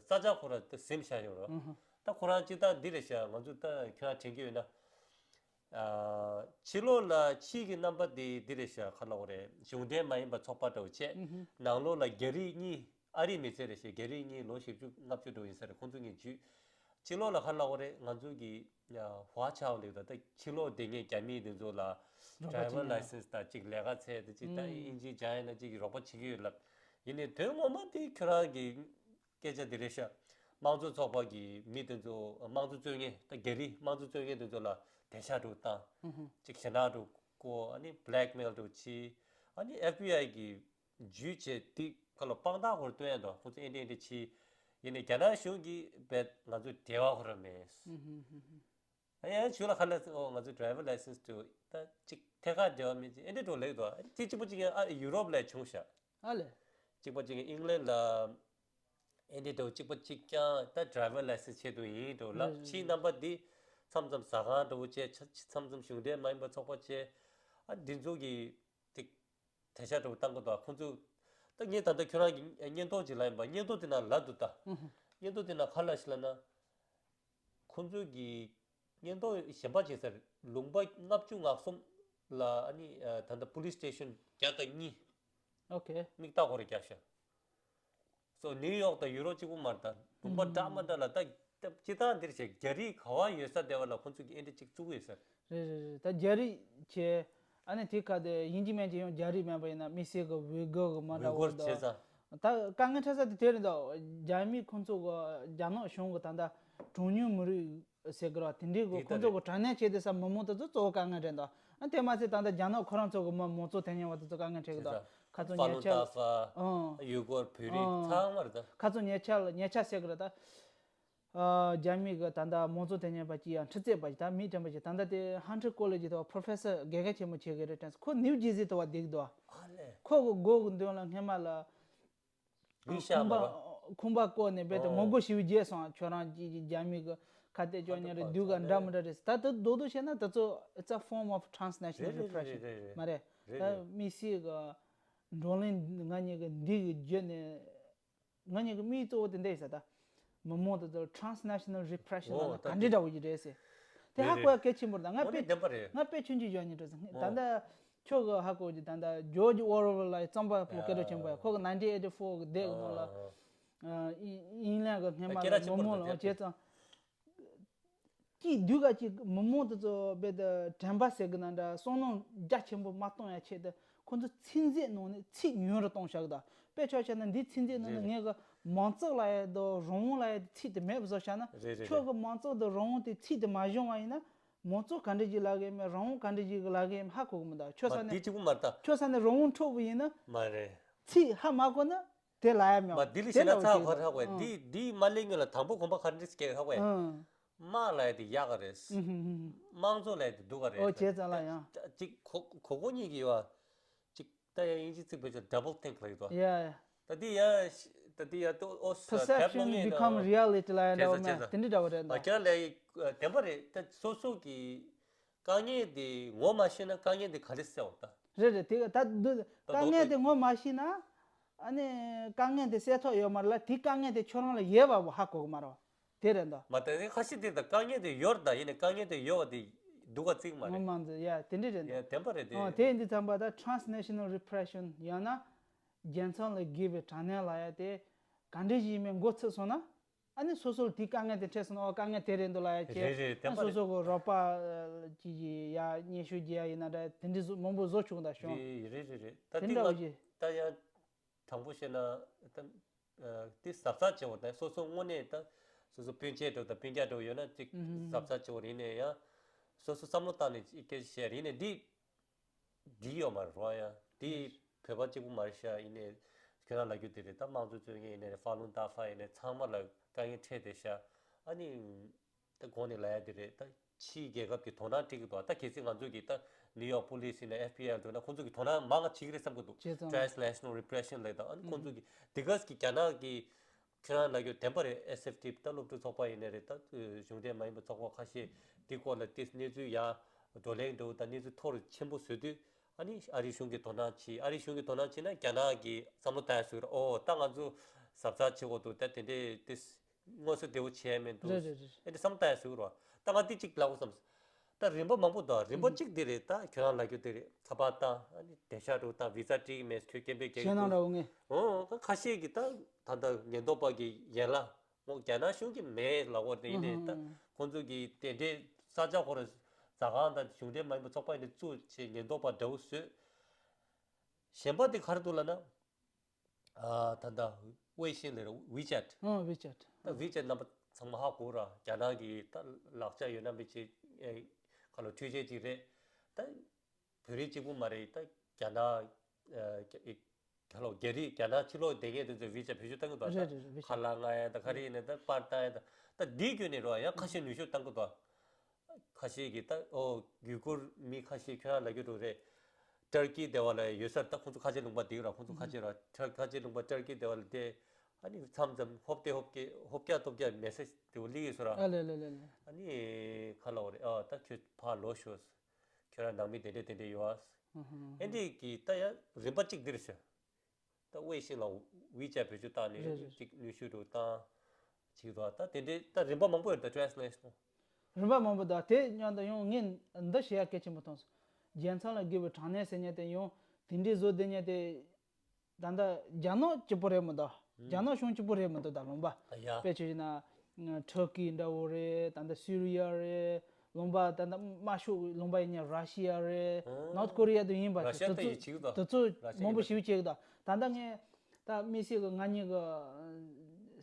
ས་ཆ་ཁོ་ར་ད་ཟིན་བཞག་ཡོད་རེད། ད་ཁོ་རང་གཅིག་ད་འདི་རེད་ཤག་ང་ཚོ་ད་ཁྱེད་རང་དྲན་གྱི་ཡོད་ན། ཕྱི་ལོགས་ལ་ཕྱིའི་གི་རྣམ་པ་དེ་འདི་རེད་ཤག་ག་ལབ་དགོས་རེད། གཞུང་འབྲེལ་མ་ཡིན་པ་ཚོགས་པ་འདྲ་བོ་བྱས། ནང་ལོགས་ལ་རྒྱ་རིགས་གཉིས། ཨ་རིའི་མི་སེར་རེད་ཤག་རྒྱ་རིགས་གཉིས་ལོ་བཞི་བཅུ་ལྔ་བཅུ་འདྲ་བོ་ཡིན་ས་རེད། ཁོང་ཚོ་གཉིས་འཇུས། ཕྱི་ལོགས་ལ་ག་ལབ་དགོས་རེད། ང་ཚོ་གི་ཧྭ་ཆའོ་ལབ་ད་ཕྱི་ལོགས་བསྡད་མཁན་རྒྱ་མི་དེ་ཚོ་ལ་ཌི་རའི་ཝར་ལའི་སེན་སི་དང་གཅིག་ལས་ཀ་ཚད་དེ་གཅིག་ད་ཨིན་ཇི་སྦྱང་ཡིན་ན་གཅིག་གི་རོགས་པ་བྱེད་ཀྱི་ཡོད་ལབ། ཡིན་ནའི་དོན་ངོ་མ་དེ་ཁྱོད་རང་གི་སྐད་ཆ་དེ་རེད་ཤག་དམངས་གཙོ་ཚོགས་པ་གི་མི་དེ་ཚོ་དམངས་གཙོ་རྩོད་མཁན་ད་རྒྱ་རིགས་དམངས་གཙོ་རྩོད་མཁན་དེ་ཚོ་ལ་དེད་ཤག་འདྲ་བོ་བཏང་། གཅིག་ཞེད་སྣང་འདྲ་བོ་བསྐུར། ཨ་ནི་བྷི་ལེག་མེལ་འདྲ་བོ་བྱས། ཨ་ནི་ཨེཕ་བི་ཨའི་གི་འཇུས་བྱས་དེ་ཁ་ལོ་དཔང་རྟགས་ཁོར་སྟོན་ཡ་འདུག་ཁོང་ཚོ་ཨེ་འདྲ་ཨེ་འདྲ་བྱས། ཡིན་ནའི་རྒྱ་ནག་གཞུང་གིས་རྦད་ང་ཚོ་འབྲེལ་བ་ཁོ་རང་མེད། ཨ་ཡང་ཞུ་ལ་ཁ་ལ་ཨོ་ང་ཚོ་ཌི་རའི་ཝར་ལའི་སེན་སི་དུ་ད་ཅིག་ཐད་ཀར་འབྲེལ་བ་མེད་ཅིག་ཨེ་འདྲ་འགྲོ་ལེགས་འདུག་དེ་གཅིག་པ་གཅིག་ཡང་ཨ་ཡུ་རོབ་ལ་བྱུང་ཤག་ཨ་ལས། གཅིག་པ་གཅིག་ཨིང་ལན་ལ་ཨེ་འདྲ་འགྲོ་གཅིག་པ་གཅིག་ཀྱང་ད་ཌི་རའི་ཝར་ལའི་སེན་སི་ཆེད་དུ་ཡིན་འགྲོ་ལབ། ཕྱིའི་རྣམ་པ་འདི་མཚམས་མཚམས་ཟ་ཁང་འགྲོ་བྱས། མཚམས་མཚམས་གཞུང་འབྲེལ་མ་ཡིན་པ་ཚོགས་པ་བྱས། ཨ་འདི་ཚོ་གི་ཏིག་དེ་ཤ་འགྲོ་བཏང་གི་འདུག་ཁོང་ཚོ་ད་ངས་ད་ལྟ་ཁྱོད་རང་གི་བརྙན་ཐུང་ཅིག་ལ་ཡིན་པ་བརྙན་ཐུང་དེ་ནང་ལབ་འདུག་ད། བརྙན་ཐུང་དེ་ནང་ག་ལབ་ཤག་ལབ་ན། ཁོང་ཚོ་གི་བརྙན་ཐུང་གཞན་པ་ཅིག་ཟེར། ལུང་པ་ལྔ་བཅུ་ང་གསུམ་ལ་ཨ་ནི་ད་ལྟ་པུ་ལིས་སི་ཊེ་ཤན་བརྒྱ་དང་གཉིས། ཨོ་ཁེ། མིག་ལྟ་སྐོར་རྒྱག་ཤག་སོ་ནིའུ་ཡོག་དང་ཡུ་རོབ་གཅིག་པུ་མ་རེད་ད། ལུང་པ་འདྲ་མ་འདྲ་ལ་ད་སྤྱི་བཏང་འདིར་བྱས་རྒྱ་རིགས་ག་བ་ཡོད་ས་དེ་བ་ལ་ཁོང་ཚོ་གི་ཨེ་འདྲ་གཅིག་བཙུགས་ཡོད་ས་རེད། རེད་རེད་རེད། ད་རྒྱ་རིགས་བྱས། ཨ་ནི་དེ་ག་དེ་ཡིན་གཅིག་མིན་གཅིག་ཡང་རྒྱ་རིགས་མིན་པ་ཡིན་ན་དམིགས་བསལ་གི་ཝི་གོ་གི་མ་འདྲ་བོ་འདུག་ད་དཀའ་ངལ་འཕྲད་ས་དེ་དེ་རེད་འདུག་རྒྱ་མི་ཁོང་ཚོ་གི་རྒྱ་ནག་གཞུང་གི་ད་ལྟ་གྲངས་ཉུང་མི་རིགས་ཟེར་གི་ར་དེ་འདྲའི་གི་ཁོང་ཚོ་གི་དྲག་གནོན་བྱས་དེ་ས་མི་མང་དེ་ཚོ་གཙོ་བོ་དཀའ་ངལ་རེད་འདུག་ཨ་དེ་མ་ཚད་ད་ལྟ་རྒྱ་ནག་ཁོ་རང་ཚོ་གི་མི་མང་གཙོ་དོན་གཉེར་བ་དེ་ཚོ་དཀའ་ངལ་འཕྲད་གི་འདུག་ཁ་ཚོ་ཉེ་ཆར་ཨང་། ཡུ་གུར་བོད་རིགས་ཚང་མ་རེད་ད། ཁ་ཚོ་ཉེ་ཆར་ཉེ་ཆར་ཟེར་གི་ར་ད། ཨ་རྒྱ་མི་གི་ད་ལྟ་མང་གཙོ་དོན་གཉེར་བ་གཅིག་ཡང་ཁྲི་རྩེ་པ་ཞིག་ད་མི་དྲན་པ་ཞིག་ད་ལྟ་དེ་ཧན་ཊར་ཀོ་ལེ་ཇི་དུ་བ་པོ་རོ་ཕེ་སར་དགེ་རྒན་ཆེན་མོ་བྱེད་གི་རེད་དྲན་སོང་། ཁོ་ནིའུ་ཇེར་སི་དུ་བ་བསྡད་ཀྱི་འདུག་ཨ་ལས། ཁོ་གི་མགོ་གི་མདུན་ལ་སྔས་མ་ལ་ཡིན་ཤག་ཁུམ་པ་མ་ཁུམ་པ་བསྐོར་ནས་རྦད་དེ་ངོ་རྒོལ་ཞེ་པོ་བྱས་སོང་། ཁྱོད་རང་ཅིག་རྒྱ་མི་གི་ཁ་གཏད་གཅོག་མཁན་རེད། འདུག་ག་འདྲ་མི་འདྲ་རེད། ད་དུ་རྡོག་རྡོག་བཤད་ན་དེ་ཚོ་it's a form of transnational repression མ་རེད། ད་དམིགས་བསལ་གི་བགྲོ་གླེང་ང་གཉིས་གི་འདི་གི་བརྒྱུད་ནས། ང་གཉིས་ཀྱི་དམིགས་གཙོ་བོ་དེ་འདྲ་ཡིན་ས་ད། མི་མང་དེ་ཚོར་transnational repression ལབ་ན་ག་འདྲ་འདྲ་བོ་ཞིག་རེད་ཟེར། དེ་ཧ་གོ་ཡ་གལ་ཆེན་པོ་རེད་ད། ང་དཔེ་ང་དཔེ་ཆུང་ཆུང་ཡོད་ཉིད་རེད་ཟེར། ད་ལྟ་ཁྱོད་ཀྱི་ཧ་གོ་རྒྱུ་ད་ལྟ་ཇོརྗ་ཨོ་རོལ་ལ་རྩོམ་པ་པོ་སྐད་གྲགས་ཆེན་པོ་ཡ། ཁོ་གི་nineteen eighty-four གི་དེབ་ནང་ལ་ཨིན་ལན་གི་སྔས་མ་ལ་མི་མང་ལ་བྱས་ཙང་། ཀྱིས་དུས་ག་ཅིག་མི་མང་དེ་ཚོ་རྦད་དེ་དྲན་པ་ཟེར་གི་ན་འདྲ་བསམ་མནོ་རྒྱ་ཆེན་པོ་མ་གཏོང་ཡ་ཆེད་དུ་ཁོ་ཚོ་ཚིག་མཛོད་ནང་ནས་ཚིག་ཉུང་རུ་གཏོང་བཞག་གི་འདུག་དཔེ་ཆ་བཞག་ན་འདིའི་ཚིག་མཛོད་ནང་ནས་ངས་གི་མང་གཙོ་ལབ་ཡ་དང་རང་དབང་ལབ་ཡ་དེ་ཚིག་དེ་མེད་པ་བཟོ་བཞག་ན། རེད་རེད་ཁྱོད་རེད། གི་མང་གཙོ་དང་རང་དབང་དེ་ཚིག་དེ་མ་བྱུང་བ་ཡིན་ན་མང་གཙོ་ག་འདྲ་ཅིག་ལབ་གི་ཡིན་མིན་རང་དབང་ག་འདྲ་ཅིག་ལབ་གི་ཡིན་མིན་ཧ་གོ་གི་མི་འདུག་ཁྱོད་མ་ས་ནས་འདི་གཅིག་པུ་མ་རེད་ད། ཁྱོད་ས་ནས་རང་དབང་འཕྲོག་པ་ཡིན་ན། མ་རེད། ཚིག་ཧ་མ་གོ་ན། དེ་ལ་ཡ་མེད་མ་འདི་ལ་བྱས་ན་ཚ་ཁ་ཧ་གོ་ཡ། འདི་འདི་མ་ལེན་ཉོ་ལ་དང་པོ་གོམ་པ་ག་འདྲ་སྐྱེ་ཧ་གོ་ཡ། དམག་ལ་ཡ་དེ་ཡག་ག་རེད། དམངས་གཙོ་ལ་ཡ་དེ་སྡུག་ག་རེད། ཨོ་བྱས་ཙང་ལ་ཡང་ཅིག་གོ་གོ་གོ་གཉིས་ཀྱི་ཡོད་ཅིག་ད་ཡ་ཡིན་གཅིག་ཚིག་བེད་སྤྱོད་double think ལ་ཡོད་དོ། ཡ་ཡ། ད་འདི་ཡ་ད་འདི་ཡ་ཏོ་ཨོ་ས་perception become reality ལ་ཡ་འདྲ་བ་མེད་དེ་འདྲ་འདྲ་བ་རེད་ད། ཁྱེད་ལ་ཡ་བདེན་པ་རེད། ད་སོ་སོ་གི་དཀའ་ངལ་དེ་ངོ་མ་ཤེས་ན་དཀའ་ངལ་དེ་ག་རེ་སེལ་བ་ད། རེད་རེད། དེ་ད་འདི་དཀའ་ངལ་དེ་ངོ་མ་ཤེས་ན་ཨ་ནི་དཀའ་ངལ་དེ་སེལ་ཐབས་ཡོད་མ་རེད་ལ། དེ་དཀའ་ངལ་དེ་ཁྱོད་རང་ལ་ཡོད་པ་བོ་ཧ་གོ་གི་མ་རེད། དེ་རེད་འདུག་མ་ད་ནི་ཁ་ཤས་དེ་ད་དཀའ་ངལ་དེ་ཡོད་རེད། ད་ཡིན་ནའི་དཀའ་ངལ་དེ་ཡོད་པ་དེ་སྡུག་ག་བརྩི་གི་མ་རེད། ངོ་མ་འདི་ཡ་དེ་འདྲ་རེད་འདུག་ཡ་བདེན་པ་རེད་དེ། ཨོ་དེ་ཡིན་དུས་ཙམ་པ་ད་transnational repression ཡང་ན་རྒྱལ་མཚམས་ལ་བརྒལ་བའི་དྲག་གནོན་ལབ་ཡ་དེ་ག་འདྲ་ཞིག་ཡིན་མིན་མགོ་ཚོས་སོང་ན། ཨ་ནི་སོ་སོར་དེའི་དཀའ་ངལ་དེ་འཕྲད་སོང་ན། ཨོ་དཀའ་ངལ་དེ་རེད་འདུག་ལབ་ཡ་བྱས། རེད་རེད། ཨ་བདེན་པ་སོ་རེད། སོ་གི་རོགས་པ་ཅིག་གིས་ཡ་སྙན་ཞུ་རྒྱག་ཡ་ཡིན་ན་འདྲ་དེ་འདྲ་བཟོ་མང་པོ་བཟོ་བཅུག་ད་བྱུང་། རེད་རེད་རེད། ད་དེ་འདྲ་བོ་ཅིག་ད་ཡང་དྲང་པོ་བཤད་ན་ད་དེ་གཟབ་གཟབ་བྱེད་དགོས། ད་སོ་སོ་དངོས་གནས་ད་སོ་སོ་སྤུན་མཆེད་འདྲ་བོ་དང་སྤུན་ཀྱག་འདྲ་བོ་ཡོད་ན་ཅིག་གཟབ་གཟབ་བྱེད་དགོས་རེད། ཡིན་ནའི་ཡང་སོ་སོ་བསམ་བློ་བཏང་ནས་ཅིག་སྐད་ཆ་བཤད་རེད། ཡིན་ནའི་འདི། འདི་ཡོད་མ་རེད་རོ། ཡ་འདི་བོད་པ་གཅིག་པུ་མ་རེད་ཤག་ཡིན་ནའི་ཁྱོད་རང་ལབ་རྒྱུ་དེ་རེད། ད་དམངས་གཙོ་རྩོད་མཁན་ཡིན་ནའི་རེད། ཧྥ་ལུན་ཏཱ་ཧྥ་ཡིན་ནའི་ཚང་མ་ལ་དཀའ་ངལ་འཕྲད་བསྡད་ཤག་ཨ་ནི་ད་གོང་ནས་ལབ་ཡ་དེ་རེད། ད་ཕྱིའི་རྒྱལ་ཁབ་ཀྱི་དོ་སྣང་སྤྲད་ཀྱི་འདུག་ད་གལ་སྲིད་ང་ཚོ་གི་ད་ནིའུ་ཡོག་པུ་ལིས་ཡིན་ནའི་ཨེཕ་བི་ཨའི་འདུག་ན་ཁོང་ཚོ་གི་དོ་སྣང་མང་ང་བྱེད་ཀྱི་རེད་བསམ་གྱི་འདུག་བྱས་ཙང་། Transnational repression ལབ་ད་ཨ་ནི་ཁོང་ཚོ་གི་དེ་ག་གི་རྒྱ་ནག་གི་ཁྱོད་རང་ལབ་རྒྱུ་བདེན་པ་རེད། ཨེས་ཨེཕ་ཊི་ད་སློབ་ཕྲུག་ཚོགས་པ་ཡིན་ནའི་རེད། ད་གཞུང་འབྲེལ་མ་ཡིན་པའི་ཚོགས་པ་ཁ་ཤས་འདི་སྐོར་ལ་ཏིས་གནས་ཚུལ་ཡ་བགྲོ་གླེང་འདྲ་བོ་དང་གནས་ཚུལ་མཐོ་རུ་ཆེན་པོ་བཟོས་དུས། ཨ་ནི་ཨ་རི་གཞུང་གིས་དོ་སྣང་བྱེད། ཨ་རི་གཞུང་གིས་དོ་སྣང་བྱེད་ན་རྒྱ་ནག་གིས་བསམ་བློ་བཏང་ཡ་བཟོས་རེད། ཨོ་ད་ང་ཚོ་གཟབ་གཟབ་བྱེད་དགོས་འདུག་ད་དེ་འདྲས་ཏིས་དངོས་སུ་བདེ་བོ་བྱས་མེད་འདུག་རེད་རེད་རེད། ཨེ་འདྲ་བསམ་བློ་བཏང་ཡ་བཟོས་རེད། ད་ང་འདི་གཅིག་ལབ་དགོས་བསམ། ད་རིམ་པ་མང་པོ་འདུག་རིམ་པ་གཅིག་འདི་རེད། ད་ཁྱོད་རང་ལབ་རྒྱུ་འདི་རེད། ཚ་བར་བཏང་། ཨ་ནི་བདེ་འཇགས་འདྲ་བོ་བཏང་། བི་ཛ་སྤྲད་ཀྱི་མེད། ཁྱོད་སྐད་འབོད་རྒྱག་གི་ཞེད་སྣང་འདུག་འདྲ་བོ་ངེས། འོ་ཁ་ཤས་ཀྱིས་ད་ད་ལྟ་ཉེན་རྟོག་པ་གི་ཡན་ལག་འོ་རྒྱ་ནག་གཞུང་གི་མེད་ལབ་དགོས་དེ་ཡིན་ནའི་ད་ཁོང་ཚོ་གིས་དེ་འདྲའི་ས་ཆ་ཁོ་རང་ཟ་ཁང་དང་གཞུང་འབྲེལ་མ་ཡིན་པ་ཚོགས་པ་ཡིན་ནའི་བཙུགས་བྱས་ཉེན་རྟོག་པ་འདྲ་བོ་བཟོས། གཞན་པ་དེ་ག་རེ་འདུག་ལབ་ན། ཨ་ད་ལྟ་ཝེ་ཤིན་ལབ་ར། ཝི་ཅེཊ། ཨ་ཝི་ཅེཊ། ད་ཝི་ཅེཊ་རྣམ་པ་ཚང་མ་ཧ་གོ་ར། རྒྱ་ནག་གི་ད་ལག་ཆ་ཡོད་ན་མི་བྱེད་ཨེ་ཁ་ལོ་འཕྲུལ་ཆས་ཅིག་རེད། ད་བོད་རིགས་གཅིག་པུ་མ་རེད། ད་རྒྱ་ནག་ཨ་རྒྱ་ཁ་ལོ་རྒྱ་རིགས་རྒྱ་ནག་ཕྱི་ལོགས་བསྡད་མཁན་དེ་ཚོས་ཝི་ཅེཊ་བེད་སྤྱོད་གཏང་གི་འདུག་རེད་རེད་རེད། ཝི་ཅེཊ། ཁ་ལག་མངག་ཡ་ད་ག་རེ་ཡིན་ནའི་ད་པར་བཏང་ཡ་ད་ད་འདིའི་བརྒྱུད་ནས་རོ་ཡང་ཁ་ཤས་ནུས་ཤུགས་གཏང་གི་འདུག་ཁ་ཤས་ཀྱིས་ད་ཨོ་ཡུ་གུར་མི་ཁ་ཤས་ཁྱོད་རང་ལབ་རྒྱུ་འདྲ་བོ་རེད། ཏར་ཀི་དེ་བ་ལ་ཡོད་སར་ད་ཁོང་ཚོ་ཁ་ཆེ་ལུང་པ་འདི་ར། ཁོང་ཚོ་ཁ་ཆེ་ར་ཏར་ཁ་ཆེ་ལུང་པ་ཏར་ཀི་དེ་བ་ལ་དེ་ཨ་ནི་མཚམས་མཚམས་ཧོབ་སྟེ་ཧོབ་སྐྱ་ཧོབ་སྐྱ་ཐོབ་སྐྱ་མེ་སེ་ཇི་དེ་བ་སླེབས་ཡོད་སོ་ར། ཨ་ལེ་ལེ་ལེ་ལེ། ཨ་ནི་ཁ་ལ་བ་རེད། ཨ་ད་ཁྱོད་ཕར་ལོག་ཤོག་ཁྱོད་རང་ནང་མི་དེ་འདྲས་དེ་འདྲས་ཡོད་ཨ། ཨ་འདི་གི་ད་ཡ་རིམ་པ་གཅིག་འདིར་ཤོད། ད་ཝེ་ཤིན་ལ་ཝི་ཅེཊ་བེད་སྤྱོད་བཏང་ནས་རེད་རེད། ཅིག་ནུས་ཤུགས་འདྲ་བོ་བཏང་། ཅིག་འདུག་ད་དེ་འདྲའི་ད་རིམ་པ་མང་པོ་ཡོད་ད་ཊ་རན་སི་ལེ་ཤན། རིམ་པ་མང་པོ་འདུག་དེ་སྔོན་དུ་ཡང་ངས་འདི་བཤད་ཡ་གལ་ཆེན་པོ་མཐོང་སོང་། རྒྱལ་མཚན་ལ་དགེ་བའི་དྲང་གནས་ཟེར་མཁན་དེ་ཡང་དེ་འདྲའི་བཟོ་བསྡད་མཁན་དེ་ད་ལྟ་རྒྱ་ནག་གཅིག་པོ་རེད་མི་འདུག་རྒྱ་ནག་གཞུང་གཅིག་པོ་རེད་མི་འདུག་ད་ལུང་པ། ཨ་ཡ། དཔེ་བྱས་ན་ཊར་ཀི་འདྲ་བོ་རེད། ད་ལྟ་སི་རི་ཡ་རེད། ལུང་པ་ད་ལྟ་དམར་ཤོག་ལུང་པ་ཡིན་ན་ར་ཤི་ཡ་རེད། ཨ། ནོར་ཐི་ཀོ་རི་ཡ་དུ་ཡིན་པ་ར་ཤི་ཡ་ད་དེ་ཚོ་ཡིད་ཆེས་གི་འདུག་དེ་ཚོ་ར་ཤི་ཡ་མང་པོ་ཡིན་པ་ཞིག་བྱེད་གི་འདུག་ད་ལྟ་ངས་ད་དམིགས་བསལ་གི་ང་གཉིས་གི་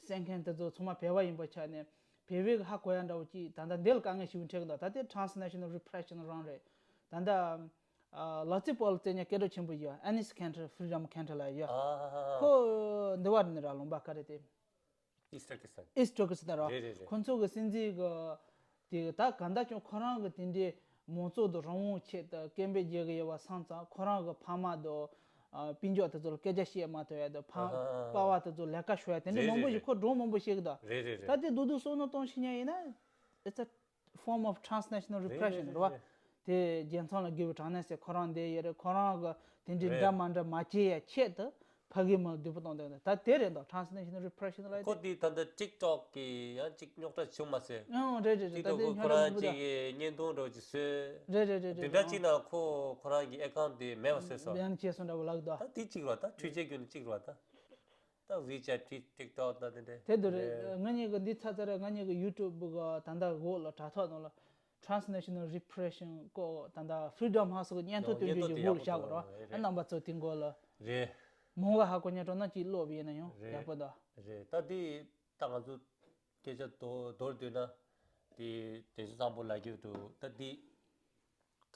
གསན་མཁན་དེ་ཚོ་ཚང་མ་བོད་པ་ཡིན་པའི་ཆ་ནས་བོད་པའི་གི་ཧ་གོ་ཡ་འདྲ་བོ་ཅིག་ད་ལྟ་འདི་ལ་དཀའ་ངལ་ཞིག་འཕྲད་གི་འདུག་ད་ལྟའི་transnational repression རང་རེད། ད་ལྟ་ཨ་ལག་རྩེད་སྤོ་ལོ་རྩེ་མཁན་སྐད་གྲགས་ཆེན་པོ་ཡོད། Enes Kanter, Freedom Kanter ལབ་ཡོད། ཨ་ཁོ་འདི་བར་ནི་ར་ལུང་པ་ག་རེ་དེ། East Turkestan། East Turkestan ར། རེད་རེད་རེད། ཁོ་ཚོ་གི་སྲིད་འཛིན་གི་དེ་ད་ག་འདྲ་ཀྱང་ཁོ་རང་གི་དེ་འདྲའི་མང་གཙོ་དང་རང་དབང་ཆེད་དུ་སྐད་འབོད་རྒྱག་གི་ཡོད་པ་སོང་ཙང་། ཁོ་རང་གི་ཕ་མ་དང་ཨ་སྤུན་ཀྱག་དེ་ཚོ་ལ་སྐད་ཆ་བཤད་མ་ཐུབ་ཡ་དང་། ཕ་ཨ་ཧ་ཨ་ཧ། པ་ཕ་དེ་ཚོ་ལས་ཀ་ཤོར་ཡ་དེ་འདྲ་རེད་མང་པོ་རེད་ཞིག་རེད། ཁོ་སྒྲུང་མང་པོ་བཤད་གི་འདུག་རེད་རེད་རེད། ད་དེ་རྡོག་རྡོག་བསམ་བློ་གཏོང་ཤེས་མཁན་ཡིན་ན། It's a form of transnational repression རེད་བ། དེ་རྒྱལ་མཚམས་ལ་དགེ་བའི་དྲང་གནས་ཟེར་ཁོ་རང་འདི་ཡོད་རེད། ཁོ་རང་གི་དེ་འདྲའི་རེད། འདྲ་མ་འདྲ་མ་བྱེད་ཡ་ཆེད་དུ་ཕ་གི་མི་ལ་སྡུག་པོ་གཏོང་འདོད་ད་དེ་རེད་འདུག transnational repression ལ་ཁོ་དེ་ད་ལྟ་ཊིག་ཊོག་གི་ཡང་ཅིག་རྙོག་དྲ་བྱུང་མ་ཟད། ཨང་རེད་རེད་རེད། ཊིག་ཊོག་གི་ཁོ་རང་ཅིག་གི་བརྙན་ཐུང་འདྲ་བོ་ཅིག་བཟོས། རེད་རེད་རེད་དེ་འདྲ་ཅིག་ན་ཁོ་ཁོ་རང་གི་ཨེ་ཁའུན་ཊི་དེ་མེད་པ་བཟོས་སོང་། ཡང་བྱས་སོང་འདྲ་བོ་ལབ་འདུག་ད་དེ་གཅིག་རེད་བ། ད་འཕྲུལ་ཆས་བརྒྱུད་ནས་གཅིག་རེད་བ་ད། ད་ཝི་ཅེཊ་ཊིག་ཊོག་ད་དེ་འདྲ། དེ་དུ་རེད། རེད། ང་གཉིས་ཀྱི་འདི་ཚ་ཚ་རེད། ང་གཉིས་ཀྱི་ཡུ་ཊུབ་གི་ད་ལྟ་འོག་ལ་དྲ་ཐོག་ནང་ལ་transnational repression སྐོར་ད་ལྟ་Freedom House གི་བརྙན་ཐུང་སྟོན་རྒྱུ་གི་འོག་ལ་བཞག་གོ་ར། རེད། རྣམ་པ་ཚོ་དེ་འགོ་ལ་རེད། མང་བ་ཧ་གོ་ཉན་འགྲོ་ན་ཅིག་ཀློག་པ་ཡིན་ན་ཡང་རེད། ཡག་པོ་འདུག་རེད། ད་འདི་ད་ང་ཚོ་སྐད་ཆ་མདོར་མདོར་བསྡུས་ན་དེ་དེ་ཚོ་གཙང་པོ་ལབ་རྒྱུ་འདུག་ད་འདི་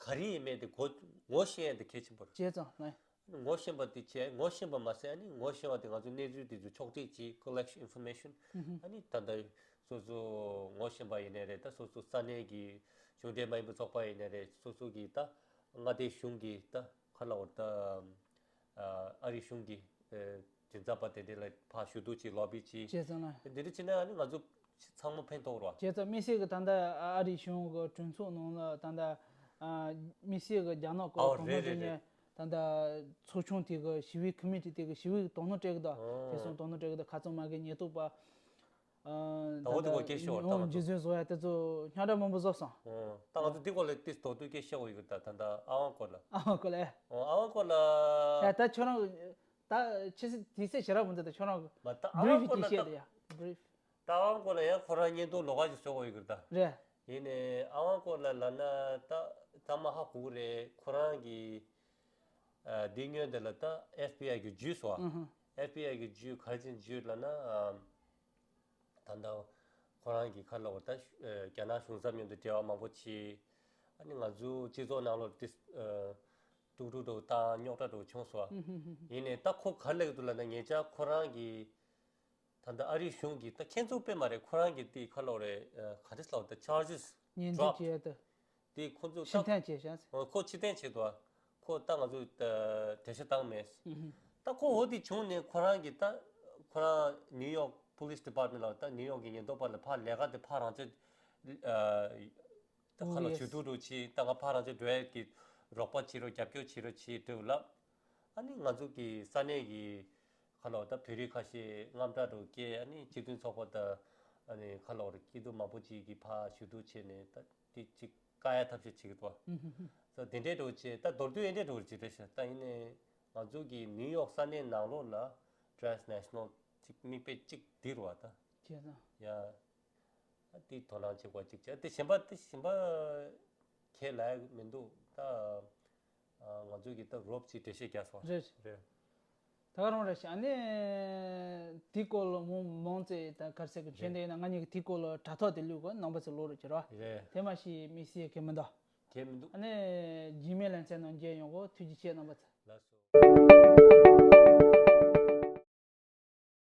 ག་རེ་ཡིན་མིན་དེ་གོ་ངོ་ཤེས་ཡ་དེ་གལ་ཆེན་པོ་རེད། བྱས་ཙང་ལགས། ངོ་ཤེས་པ་དེ་བྱས། ངོ་ཤེས་པ་མ་ཟད་ཨ་ནི་ངོ་ཤེས་པ་དེ་ང་ཚོ་གནས་ཚུལ་དེ་ཚོ་ཕྱོགས་སྒྲིག་བྱེད། Collect information ཨ་ནི་ད་ལྟ་སོ་སོ་ངོ་ཤེས་པ་ཡིན་ནའི་རེད། ད་སོ་སོ་ས་གནས་ཀྱི་གཞུང་འབྲེལ་མ་ཡིན་པའི་ཚོགས་པ་ཡིན་ནའི་རེད། སོ་སོ་གི་ད་མངའ་སྡེ་གཞུང་གི་ད་ག་ལབ་དགོས་རེད། ད་ཨ་རི་གཞུང་གི་མགྲིན་ཚབ་པ་དེ་འདྲ་ལ་ཕར་ཞུ་གཏུག་བྱེད། ལོ་བི་བྱེད། བྱས་ཙང་ལགས། དེ་འདྲ་བྱས་ན་ཨ་ནི་ང་ཚོ་ཚང་མ་ཕན་ཐོགས་རེད་བ། བྱས་ཙང་དམིགས་བསལ་གྱི་ད་ལྟ་ཨ་རི་གཞུང་གི་གྲོས་ཚོགས་ནང་ལ་ད་ལྟ་དམིགས་བསལ་གྱི་རྒྱ་ནག་སྐོར་ཨོ་དོ་སྣང་རེད་སྤྲད་རེད་མཁན་རེད། ད་ལྟ་ཚོགས་ཆུང་དེ་གི་ཞི་བའི་ཁོ་མི་ཊི་དེ་གི་ཞི་བའི་དོ་སྣང་སྤྲད་གི་འདུག་ཨོ་དེ་སོང་དོ་སྣང་སྤྲད་གི་འདུག་ཁ་རྩང་མ་གི་ཉེན་རྟོག་པ་ད་འོ་དེ་སྐོར་སྐད་ཆ་ཤོར་ད་ང་ཚོ་འཇུ་བཟུང་བཟོ་ཡ་དེ་ཚོ་སྙན་གྲགས་མང་པོ་བཟོ་སོང་། ད་ང་ཚོ་འདི་སྐོར་ལ་ཏིས་དོ་དུས་སྐད་ཆ་ཤོར་ཡོད་གི། ད་ད་ལྟ་ཨ་ཝང་སྐོར་ལ། ཨ་ཝང་སྐོར་ལ། ཨོ་ཨ་ཝང་སྐོར་ལ། ཡ་ད་ཁྱོད་རང་ད་ཆི་སི་དེ་སེ་ཞེ་རག་མི་འདུག་ད་ཁྱོད་རང་གི་མ་ད་ཨ་ཝང་སྐོར་ལ་བཤད་ད་ཡ་བྷི་རིཕ། ད་ཨ་ཝང་སྐོར་ལ་ཡང་ཁོ་རང་བརྙན་ཐུང་ལོགས་ཀ་ཞིག་བཟོ་དགོས་ཡོད་གི་ད། རེད། ཡིན་ནའི་ཨ་ཝང་སྐོར་ལ་ལབ་ན་ད་ཚང་མ་ཧ་གོ་གི་རེད། ཁོ་རང་གི་ཨ་འདི་སྔོན་དེ་ལ་ད་ཨེཕ་བི་ཨའི་གི་ཇུས་སོ། ཨ་ཧ། ཨེཕ་བི་ཨའི་གི་ཇུས་ག་རེ་བྱས་ཇུས་ལབ་ན་ཨ་ད་ལྟ་ཁོ་རང་གི་ཁ་ལ་འོ་ད་ཨ་རྒྱ་ནག་གཞུང་ཚབ་མཉམ་དུ་འབྲེལ་བ་མང་པོ་བྱས། ཨ་ནི་ང་ཚོ་སྤྱི་ཚོགས་ནང་ལོགས་ཏིས་ཨ་དཀྲུག་དཀྲུག་འདྲ་བོ་བཏང་། རྙོག་དྲ་འདྲ་བོ་བྱུང་སོང་། ཨ་ཧ་ཧ་ཧ། ཡིན་ནའི་ད་ཁོ་ག་རེ་ལབ་ཀྱི་འདུག་ལབ་ན་ངེད་ཅག་ཁོ་རང་གི་ད་ལྟ་ཨ་རིའི་གཞུང་གིས་ད་ཁྱེད་ཚོ་དཔེ་མ་རེད། ཁོ་རང་གི་དེ་ཁ་ལོ་རེད། ཨ་ག་རེ་ལབ་ད་ཆར་ཇིས་ཉེས་འཛུགས་ཌོབ་བྱས་ཏེ། དེ་ཁོ་ཚོ་ཕྱིར་འཐེན་བྱས་ཤག་ཨོ་ཁོ་ཕྱིར་འཐེན་བྱས་འདུག་ཁོ་ད་ང་ཚོ་ད་འགྲེལ་བཤད་བཏང་མེད། ཨུ་ཧུ། ད་ཁོ་འོ་དེ་བྱུང་ནས་ཁོ་རང་གི་ད་ཁོ་རང་ནིའུ་ཡོག་པོ་ལིས་ཌི་པཱར་མེན་ཊ་ལ་ད་ནིའུ་ཡོག་གི་ཉེན་རྟོག་པ་ལ་ཕར་ལས་ཀ་དེ་ཕར་རང་ཚོས་ཨ་ད་ཁ་ལ་ཞུ་གཏུག་འགྲོ་བྱེད། ད་ང་ཕར་རང་ཚོས་འགྲོ་ཡས་ཀྱི་རོགས་པ་བྱེད་རོགས། རྒྱབ་སྐྱོར་བྱེད་རོགས་བྱེད་འདྲ་བོ་ལབ། ཨ་ནི་ང་ཚོ་གི་ས་གནས་ཀྱི་ཁ་ལོ་ད་བོད་རིགས་ཁ་ཤས་དངངས་སྐྲག་འདྲ་བོ་སྐྱེས། ཨ་ནི་སྤྱི་མཐུན་ཚོགས་པ་དང་ཨ་ནི་ཁ་ལོ་སྐྱིད་སྡུག་མང་པོ་ཅིག་གིས་ཕར་ཞུ་གཏུག་བྱས་ནས་ད་དེ་གཅིག་ བཀག་ཡ་ཐབས་ཤེས་བྱེད་ཀྱི་འདུག་བ། ད་དེ་འདྲའི་འགྲོ་བྱས་ད་མདོར་བསྡུས་ཨེ་འདྲའི་འགྲོ་བྱེད་འདྲ་ཤག་ད་ཡིན་ནའི་ང་ཚོ་གི་ནིའུ་ཡོག་ས་གནས་ནང་ལོགས་ལ་transnational་ཅིག་མིག་དཔེ་གཅིག་འདིར་བ་ད། བྱས་ཙང་། ཡ། ཨ་དེ་དོ་སྣང་བྱེད་དགོས་གཅིག་བྱས་དེ་གཞན་པ་དེ་གཞན་པ་ཁས་ལེན་ཡ་མི་འདུག་ད། ཨ་ང་ཚོ་གི་ད་རོབ་ཅིག་འགྲེལ་བཤད་རྒྱག་སོང་། རེད། རེད། ད་ག་རང་རེད་ཤག་ཨ་ནི་དེའི་སྐོར་ལ་མོ་མང་ཙེ་ད་ག་རེ་ཟེར་དགོས་རེད། མཁྱེན་དེ་ཡིན་ན་ང་གཉིས་ཀྱི་དེའི་སྐོར་ལ་དྲ་ཐོག་དེ་བླུག་གོ་རྣམ་པ་ཚོ་ཀློག་རོགས་བྱེད་རོགས། རེད། དེ་མ་གཞི་མི་སྲིད་གལ་མི་འདུག་གལ་མི་འདུག་ཨ་ནི་རྗེས་མའི་ལེ་ཚན་ནང་མཇལ་ཡོང་གོ་ཐུགས་རྗེ་ཆེ་རྣམ་པ་ཚོ། ལགས་སོ།